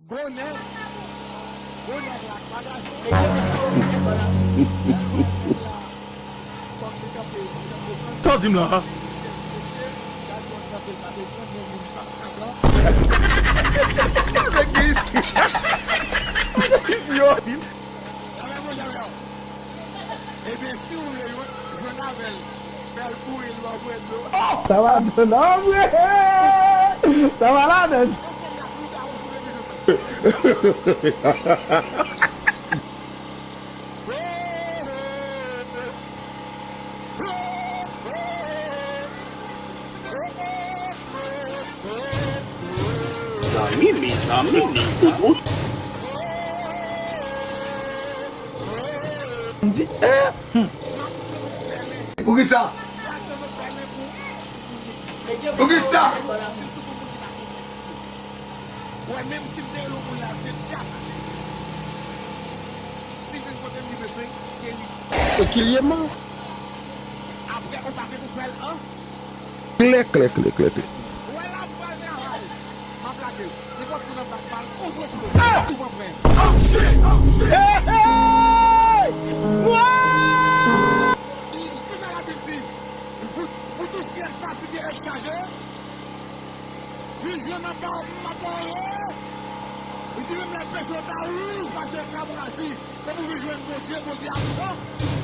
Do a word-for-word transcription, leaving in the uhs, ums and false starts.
Gwo nèg, gwo nèg la, pa gason. Nèg la, kòm li kanpe, li kanpe san. Sa w di m la? Mesye, gad moun kanpe, pa bezwen, men moun pa, pa blan. Nèg ki isi. Nèg ki isi, yo. Dale, mwen, dale, yo. Ebyen, si w vle jwenn, jwenn avè l, fè l kouri, l ba w bwè dlo. Sa va ladan, non, vre? Sa va ladan. Mezanmi, mezanmi, li sou bout. M di, eh, hmm. Poukisa? Poukisa? Wè, menm si m te rele yon moun la, se dyab. Si vin kote m, li bezwen geri. E ki lye man? Apre, ou pa gen pou fè l, an? Klè, klè, klè, klè, klè. Wè la, m pral travay. M ap lage l. Nenpòt moun ap bat bal, on sou flou. Tou pran pwen. Hey, hey! Wouy! Kisa la te di? Vous, vous tous qui êtes fatigués et chargés, vin jwenn mwen, m ap ba w, m ap ba w yo. Li di menm lè peche w ta wouj pase kab razi, kòm ou vin jwenn Bondye, Bondye ap pran.